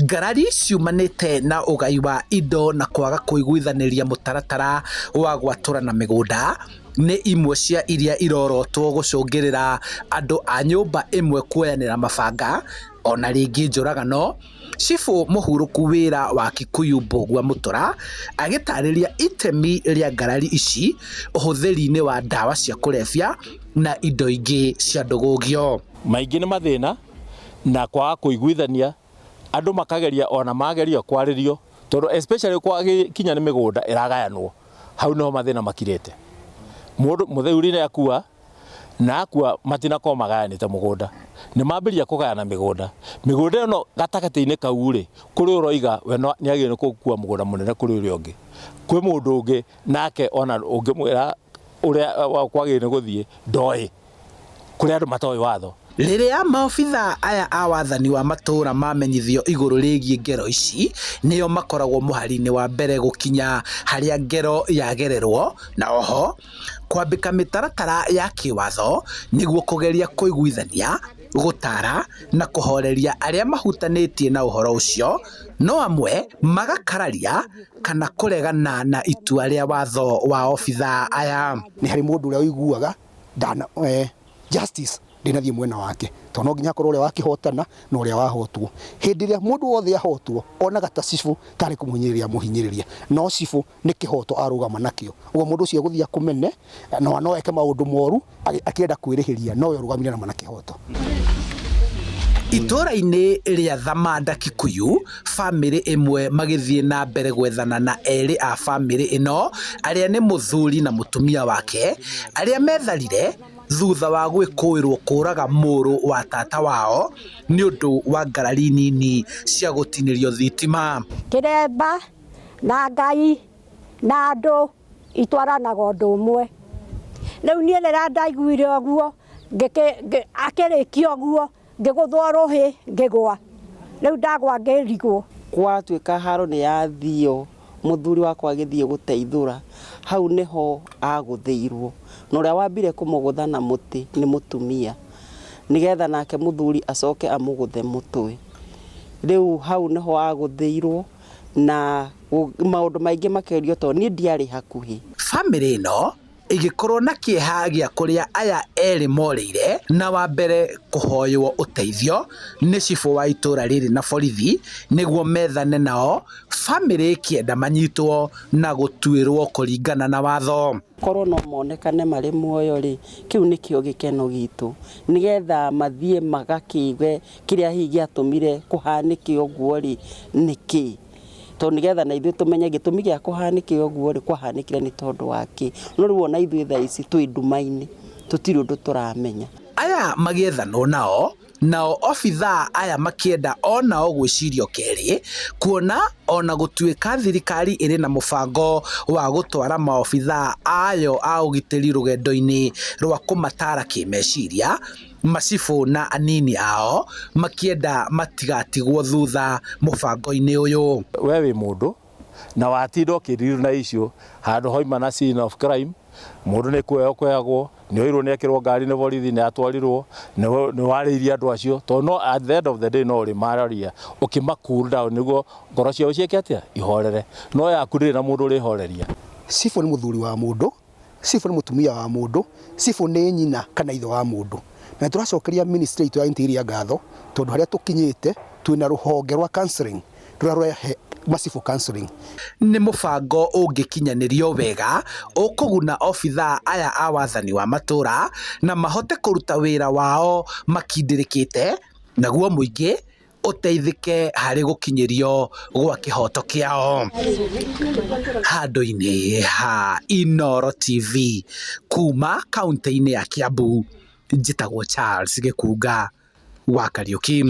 Ngarari ciumanĩte na ũgai wa indo na kwaga kũiguithanĩria mũtaratara wa gwatũrana mĩgũnda nĩ imwe cia iria irorotwo gũcũngĩrĩra andũ a nyũmba ĩmwe kuoyanĩra mabanga ona rĩngĩ njũragano. Cibũ mũhurũku wĩra wa Kikuyu Mbũgua Mũtũra agĩtarĩria itemi rĩa ngarari ici ũhũthĩri-inĩ wa ndawa cia kũrebia na indo ingĩ cia ndũgũgio. Maingĩ nĩ mathĩna na kwaga kũiguithania, andũ makageria ona mageria kwarĩrio, tondũ especially kwakinya nĩ mĩgũnda ĩragayanwo, hau nĩho mathĩna makirĩte. Mũndũ mũthuri nĩ akua, na akua matinakorwo magayanĩte mũgũnda, nĩ mambĩrĩria kũgayana mĩgũnda. Mĩgũnda ĩno gatagatĩ-inĩ kau rĩ, kũrĩ ũroiga we nĩ agĩrĩirwo nĩ gũkua mũgũnda mũnene kũrĩ ũrĩa ũngĩ. Kwĩ mũndũ ũngĩ nake ona ũngĩmwĩra ũrĩa kwagĩrĩire nĩ gũthiĩ ndoĩ. Kũrĩ andũ matoĩ watho. Rĩrĩa maobithaa aya a wathani wa matũũra mamenyithio igũrũ rĩgiĩ ngero ici, nĩo makoragwo mũhari-inĩ wa mbere gũkinya harĩa ngero yagererwo na oho kwambĩka mĩtaratara ya kĩwatho nĩguo kũgeria kũiguithania, gũtara na kũhoreria arĩa mahutanĩtie na ũhoro ũcio, no amwe magakararia kana kũregana na itua rĩa watho wa obithaa aya. Nĩ harĩ mũndũ ũrĩa ũiguaga ndana eh, justice ndĩnathiĩ mwena wake tondũ no nginya akorwo ũrĩa wakĩhotana na ũrĩa wahotwo. Hĩndĩ ĩrĩa mũndũ wothe ahotwo onaga ta cibũ tarĩ kũmũhinyĩrĩria amũhinyĩrĩria, no cibũ nĩ kĩhoto arũgama nakĩo. Ũguo mũndũ ũcio egũthiĩ akũmene na no eke maũndũ moru akĩenda kwĩrĩhĩria no we ũrũgamire nama na kĩhoto. Itũũra-inĩ rĩa Thamanda Kikuyu, bamĩrĩ ĩmwe magĩthiĩ na mbere gwethana na erĩ a bamĩrĩ ĩno arĩa nĩ mũthuri na mũtumia wake, arĩa metharire thutha wa gwĩkũĩrwo kũraga mũrũ wa tata wao nĩ ũndũ wa ngarari nini cia gũtinĩrio thitima. Kĩremba na Ngai na andũ itwaranaga ũndũ ũmwe. Rĩu niĩ rĩrĩa ndaiguire ũguo, akĩrĩkia ũguo, ngĩgũthwo rũhĩ ngĩgwa. Rĩu ndagwa ngĩrigwo. Gwatuĩka haro nĩ yathio, mũthuri wakwa agĩthiĩ gũteithũra, hau nĩho agũthĩirwo. Na ũrĩa wambire kũmũgũtha na mũtĩ nĩ mũtumia, nĩgetha nake mũthuri acoke amũgũthe mũtwe. Rĩu hau nĩho agũthĩirwo na maũndũ maingĩ makĩrio tondũ niĩ ndiarĩ hakuhĩ. Bamĩrĩ ĩno ĩgĩkorwo na kĩeha gĩa kũrĩa aya erĩ morĩire na wa mbere kũhoywo ũteithio nĩ cibũ wa itũra rĩrĩ na borithi nĩguo methane nao, bamĩrĩ ĩkĩenda manyitwo na gũtuĩrwo kũringana na watho. Korwo no monekane marĩ muoyo rĩ, kĩu nĩkĩo gĩkeno gitũ, nĩgetha mathiĩ magakĩigue kĩrĩa hihi gĩatũmire kũhanĩke ũguo rĩ, nĩ kĩ. Tondũ nĩgetha na ithuĩ tũmenye gĩtũmi gĩa kũhanĩke ũguo rĩ, kwahanĩkire nĩ tondũ wa kĩ. No rĩu ona ithuĩ thaa ici twĩ nduma-inĩ, tũtirĩ ũndũ tũramenya. Aya magĩethanwo nao, nao obithaa aya makĩenda o nao gwĩcirio kerĩ, kuona ona gũtuĩka thirikari ĩrĩ na mũbango wa gũtwara maobithaa ayo a ũgitĩri rũgendo-inĩ rwa kũmataara kĩmeciria, macibũ na anini ao makĩenda matigatigwo thutha mũbango-inĩ ũyũ. We wĩ mũndũ na watinda ũkĩ deal na issue handũ hoima na scene of crime, mũndũ nĩ kuoywo kuoyagwo, nĩ oirwo nĩ ekĩrwo ngari nĩ borithi nĩ atwarirwo, nĩ warĩirie andũ acio, tondũ no at the end of the day no ũrĩmararia ũkĩma cool down nĩguo ngoro ciao ciĩke atĩa, ihorere, no yaku ndĩrĩ na mũndũ ũrĩhoreria. Cibũ nĩ mũthuri wa mũndũ, Cibũ nĩ mũtumia wa mũndũ, cibũ nĩ nyina kana ithe wa mũndũ. Na nĩ tũracokeria ministry itũ ya interior ngatho tondũ harĩa tũkinyĩte twĩna rũhonge rwa counseling rũrĩa rũrahe macibũ counseling. Nĩ mũbango ũngĩkinyanĩrio wega ũkũguna obithaa aya a wathani wa matũra na mahote kũruta wĩra wao makindĩrĩkĩte naguo mũingĩ ũteithĩke harĩ gũkinyĩrio gwa kĩhoto kĩao. Handũ-inĩ ha Inooro TV kuma kaũntĩ-inĩ ya Kiambu, njĩtagwo Charles Gĩkunga wa Kariuki.